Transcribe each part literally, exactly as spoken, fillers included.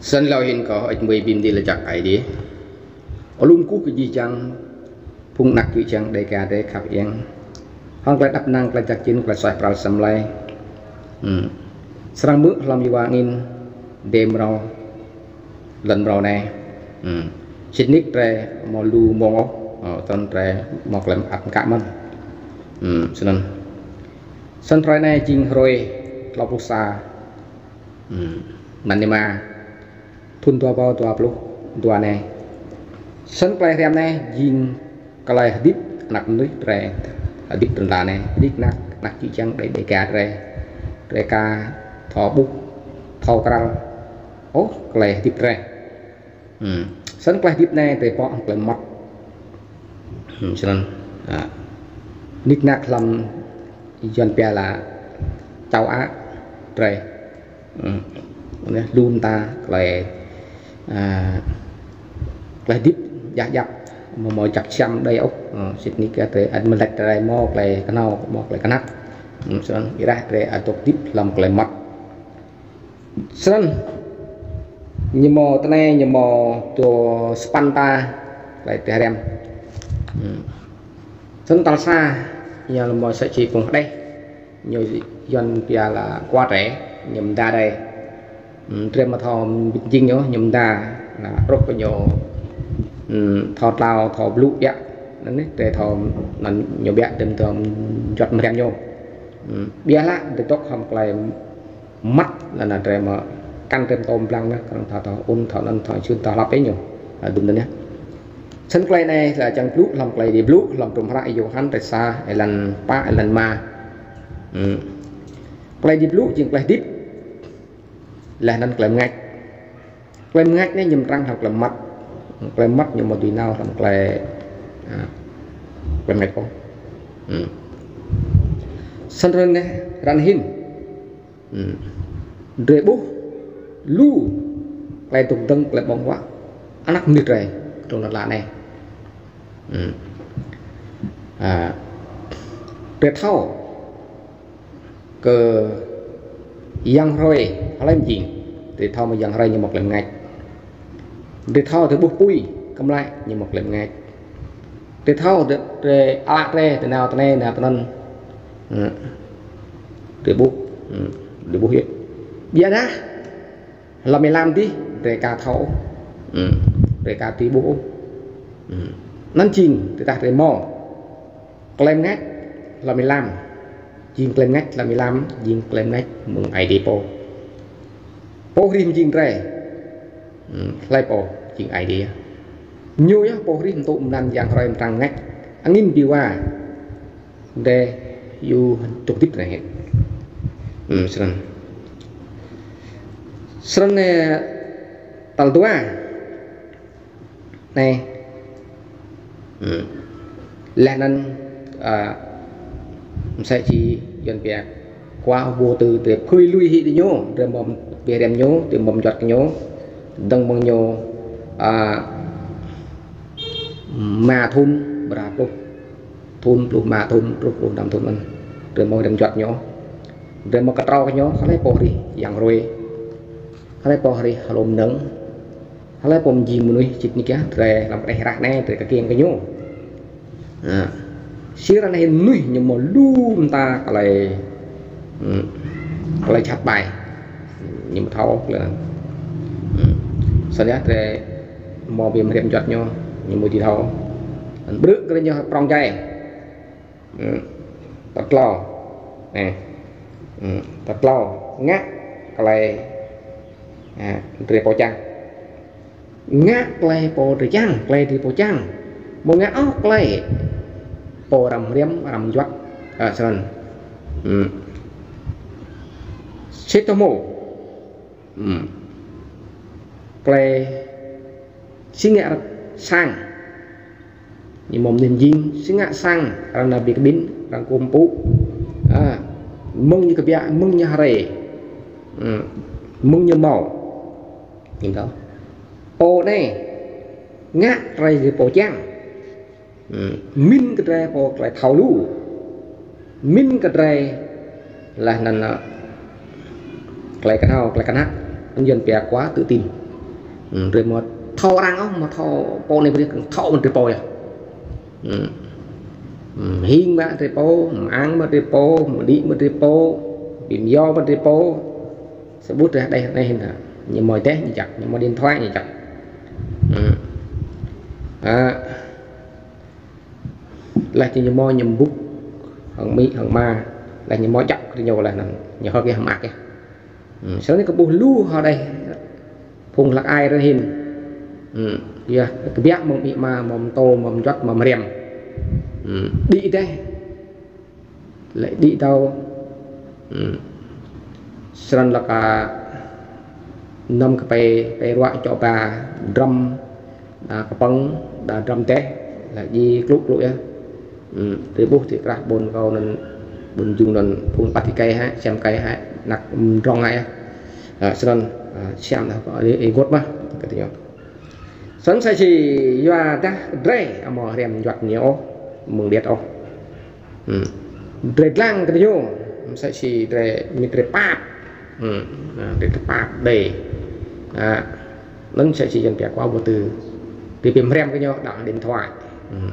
Snăn lŏ hĭn kâo hơêč hmưi bi mni lač jăk Aê Diê. Alum kkuh kơ jih jang phung anak čô čiăng Dega drei khăp iêng hŏng klei êđăp ênang, klei jăk jĭn, klei suaih pral asei mlei. Hmm. Srăng hmư̆ hlăm êwa angĭn dê mrâo, lăn mrâo anei. Hmm. Sĭt nik drei amâo lu mông ôh, ơ, tơl drei mâo klei ăt mkă mơh. Hmm. Snăn. Snăn hruê anei jing hruê tlâo pluh sa, hmm, mlan êma, thŭn dua êbâo dua pluh dua anei. Snăn klei hriăm anei jing klei hdĭp anak mnuih drei, hdĭp ti lăn ala anei, hdĭp anak, anak čô čiăng Dega drei. Drei ka thâo ƀuh, thâo kral ôh klei hdĭp drei. Hmm. Snăn klei hdĭp anei drei bŏ hŏng klei mmăt. Hmm, snăn. Ah. Nik nak hlăm Yuăn pia là châu Á drei. Hmm. Anei lu mta klei, ah, klei hdĭp jah jăk, amâo mâo jăk siam đei ôh. Hmm, sĭt nik drei ăt mlih drei mâo klei knhâo, mâo klei knhăk. Hmm, snăn êrah drei ăt dôk hdĭp hlăm klei mmăt. Snăn, ñu mâo tinei, ñu mâo dua sa păn mta klei drei hriăm. Hmm. Snăn tal sa, ñu mâo sa čô phung hđeh, ñu Yuăn pia là khua drei, ñu mda drei. Hmm, drei amâo thâo mbĭt jing ñu, ñu mda, na, truh kơ ñu, hmm, thâo tlao, thâo blŭ ƀiă. Anăn anei, drei thâo, anăn ñu ƀiă, drei amâo thâo mjuăt hriăm ñu. Hmm, ƀiădah drei dôk hŏng klei mmăt, anăn drei mâo kăn drei mtô mblang mơh, kăn thâo, thâo ŭn, thâo anăn, thâo čhưn, thâo hlăp ih ñu. Ah, dŭm anăn yơh. Snăn klei anei lŏ čiăng blŭ hlăm klei Aê Diê blŭ hlăm hdruôm hră Yôhan kdrêč sa, êlan pă, êlan êma. Hmm. Klei Aê Diê blŭ jing klei hdĭp, leh anăn klei mngač. Klei mngač anei ñu mtrang hlăm klei mmăt. Klei mmăt ñu amâo dưi nao hlăm klei, ah, klei mngač ôh. Hmm. Snăn anei, ară anei hĭn. Hmm. Drei ƀuh lu klei dôk dơ̆ng, klei ƀơ̆ng huă anak mnuih drei ti lăn ala anei. Hmm. Ah, drei thâo kơ yang hruê hlei mjing. Drei thâo mơ̆ yang hruê ñu mâo klei mngač. Drei thâo drei ƀuh pui kmlai ñu mâo klei mngač. Drei thâo drei, drei ală drei, drei nao tinei, nao tinăn. Hmm. Drei ƀuh, hmm, drei ƀuh yơh. Ƀiădah hlăm êlam dih, drei ka thâo ôh. Hmm. Drei ka dưi ƀuh ôh. Hmm. Anăn jing, tơdah drei mâo klei mngač hlăm êlam. Jing klei mngač hlăm êlam, jing klei mngač mơ̆ng Aê Diê pô. Pô hrih mjing drei. Hmm, hlei pô? Jing Aê Diê. Ñu yơh pô hrih mtŭ mlan yang hruê mtrang mngač, angĭn bi wa. Drei yua dôk hdĭp anei hĭn. Hmm, snăn. Snăn, ơ, tal dua. Anei. Hmm. Leh anăn, ah, msĕ si Yuăn pia khua, vô tư, drei phưi lui hĕ diñu, drei amâo bi hriăm ñu, drei amâo mjuăt kơ ñu. Dơ̆ng mơ̆ng ñu, ah, êma thŭn, ƀră pluh thŭn, pluh êma thŭn, truh pluh năm thŭn anăn, drei amâo hriăm mjuăt ñu. Drei amâo ktrâo kơ ñu, hlei pô hrih yang hruê. Hlei pô hrih hlô mnơ̆ng. Hlei pô mjing mnuih sĭt nik yơh, drei hlăm kđeh hrah anei, drei kkiêng kơ ñu. Ah. Sĭt ară anei mnuih ñu mâo lu mta klei, hmm, klei jhat ƀai. Ñu amâo thâo klei anăn. Hmm. Snăn yơh drei amâo bi hriăm mjuăt ñu, ñu amâo dưi thâo. Anăn ƀrư̆ kơ ñu prŏng jai. Hmm. Tal tlâo. Anei. Hmm. Tal tlâo. Ngă klei, ah, drei pô čiăng. Ngă klei pô drei čiăng, klei drei pô čiăng. Amâo ngă ôh klei pô arăng hriăm, arăng mjuăt. Ah, snăn. Hmm. Sĭt tơ mâo. Hmm. Klei si ngă arăng sang. Ñu mâo mnuih mjing, si ngă sang, arăng nao bi kƀĭn, arăng kkuh mpŭ. Ah, mơ̆ng ñu kbiă, mơ̆ng ñu hriê. Hmm. Mơ̆ng ñu mâo. Ñu thâo. Pô anei, ngă klei drei pô čiăng. Hmm. Mĭn kơ drei pô klei thâo lu. Mĭn kơ drei leh anăn, ah, klei knhâo, klei knhăk. Anăn Yuăn pia khua tự tin. Hmm, drei amâo thâo arăng ôh, amâo thâo pô anei brei, thâo mơ̆ng drei pô yơh. Hmm. Hmm, hing mă drei pô, mơang mă drei pô, mđĭ mă drei pô, bi mâo mă drei pô. Sa ƀuh drei đeh anei hĭn hă. Ñu mâo êdeh ñu jăk, ñu mâo điện thoại ñu jăk. Hmm. A. Leh ñu mâo ñu mbŭk hŏng amĭ hŏng ama, leh ñu mâo jăk kơ ñu leh anăn, ñu hơ̆k yơh mơak yơh. Hmm, snăn kơ ƀuh lu hŏng đei phung hlăk ai arăng hĭn. Hmm, yơh kbiă mâo amĭ ama, mâo mtô, mâo mjuăt, mâo mriăm. Hmm, đĭ deh. Leh đĭ dâo. Hmm. Snăn leh ka năm kơ pei, pei ruă čŏ ba drăm, đa kpơ̆ng, đa drăm deh, leh djiê klŭ klŭ yơh. Hmm. Drei ƀuh ti krah ƀuôn kâo anăn, ƀuôn jŭng anăn phung ƀăt êkei hĕ, siam êkei hĕ, anak mdrŏng hĕ yơh. A, snăn, a, siam dah, ih, ih gŏt mơh, kơ diñu. Snăn msĕ si yua dah drei amâo hriăm mjuăt ñu ôh, mơ̆ng điêt ôh. Hmm. Drei dlăng kơ diñu, msĕ si drei, mĭt drei pap. Hmm. A, drei pap đei. A, anăn msĕ si Yuăn pia quá vô tư. Drei bi mriăm kơ ñu đăng điện thoại. Hmm.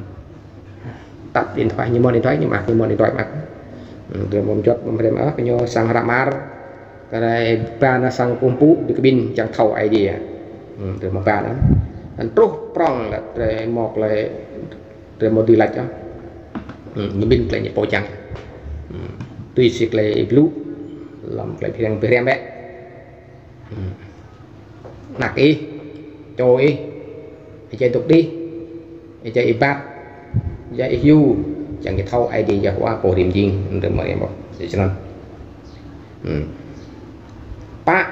Tắt điện thoại, ñu mâo điện thoại, ñu mă, ñu mâo điện thoại mă. Hmm, drei amâo mjuăt, amâo mriăm ôh, kơ ñu srăng hră mơar. Kơ drei ba anăn srăng kkuh mpŭ, bi kƀĭn, čiăng thâo Aê Diê. Hmm, drei amâo ba anăn. Anăn truh prŏng leh, drei mâo klei, drei amâo dưi lač ôh. Hmm, ñu mĭn klei ñu pô čiăng. Hmm, tui si klei ih blŭ, hlăm klei bi hriăm, bi hriăm bĕ. Hmm. Anak ih, čô ih, êjai dôk dih, êjai ih êbat, êjai ih hiu, čiăng kơ thâo Aê Diê Yêhôwa pô hrih mjing, drei amâo ƀuh, snăn. Hmm. Pă,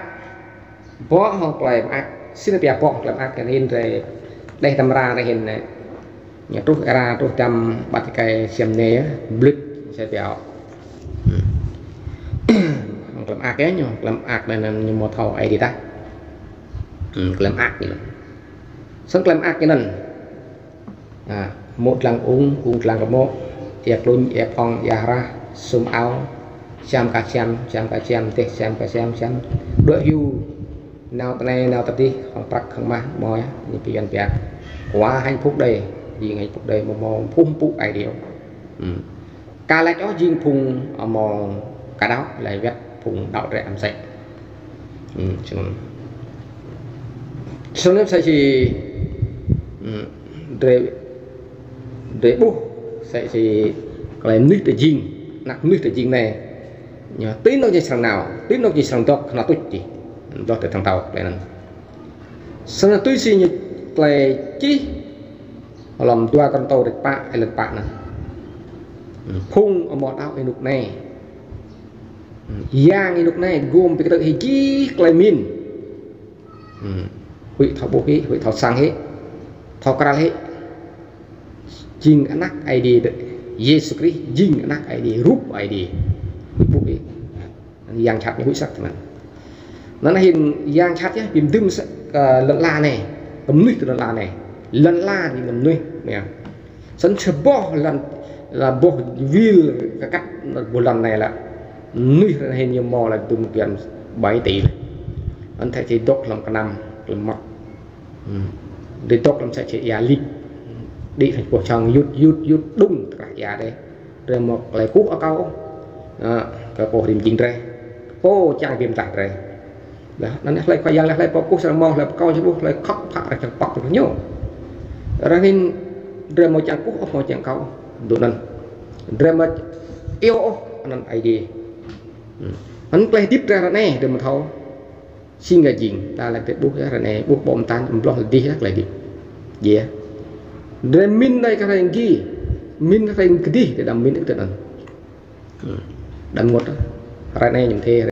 bŏ hŏng klei mơak, si anăn pia bŏ hŏng klei mơak, kơ hĭn drei, đeh tăm ra drei hĭn anei. Ñu truh êra, truh dăm ƀăt êkei siam anei, blŭt, msĕ pia. Hmm. Klei mơak yơh ñu, klei mơak anei anăn ñu amâo thâo Aê Diê tah. Hmm, klei mơak ñu anăn. Snăn klei mơak ñu anăn. A, mô̆ dlăng ung, ung dlăng kơ mô̆, êa kluñ, êa phŏng, êa hrah, sum ao, siam ka siam, siam ka siam, deh siam ka siam, siam. Đuĕ hiu, nao tinei, nao tidih, hŏng prăk, hŏng mah, mâo yơh, ñu pia Yuăn pia. Quá hạnh phúc đei, jing hạnh phúc đei, amâo mâo kkuh mpŭ Aê Diê. Hmm. Ka lač ôh jing phung amâo ka đăo, leh wăt phung đăo drei msĕ. Hmm, snăn. Snăn msĕ si, hmm, drei, drei ƀuh, msĕ si klei mnuih drei jing, anak mnuih drei jing anei. Ñu, tui anôk ñu srăng nao, tui anôk ñu srăng dôk, knhal tuč jih. Dôk ti thăng tâo klei anăn. Snăn tui si ñu klei čih hlăm dua Kôrantô kdrêč pă, êlan pă anăn. Hmm, phung amâo đăo ênuk anei. Hmm, yang ênuk anei, guôm bi kdơ̆ hĕ jih klei mĭn. Hmm, huĭ thâo ƀuh hĕ, huĭ thâo săng hĕ, thâo kral hĕ. Jing anak Aê Diê, Yêsu Krist, jing anak Aê Diê, rup Aê Diê. Huĭ ƀuh hĕ. Yang jhat ñu huĭ snăk tơmăn. Anăn hĭn yang jhat yơh, bi mdưm s-, kơ lăn ala anei, kơ mnuih kơ lăn ala anei. Lăn ala ñu kơ mnuih, ya. Snăn sa boh lăn, lăn boh wheel kơ kăt boh lăn anei lĕ. Mnuih ară anei hĭn ñu mâo lĕ dŭm giăm bảy tỷ leh. Anăn thâo si dôk hlăm knăm, klei mmăt. Hmm. Drei dôk hlăm msĕ si êa lik. Đĭ hlăm boh čhŏng yut, yut, yut, đŭng ti krah êa drei. Drei mâo klei kkuh akâo. A, kơ pô hrih mjing drei. Pô čiăng bi mtlaih drei. Leh, anăn hlei Khua Yang leh hlei pô kkuh srăng mâo, hlei pô akâo srăng ƀuh, hlei khăp phă srăng pŏk kơ ñu. Ară anei drei amâo čiăng kkuh ôh, amâo čiăng akâo ôh. Dŭm anăn. Drei amâo iêu ôh, anăn Aê Diê. Hmm. Anăn klei hdĭp drei ară anei, drei amâo thâo. Si ngă jing, ta lĕ drei ƀuh yơh, ară anei ƀuh ƀô̆ mtăn, mbloh hdĭp yơh, klei hdĭp. Yơh. Drei mĭn anei kơ hrei gi, mĭn hrei kdih, drei đăm mĭn ôh ti anăn. Hmm. Đăm ngŭt, ară anei ñu mthê,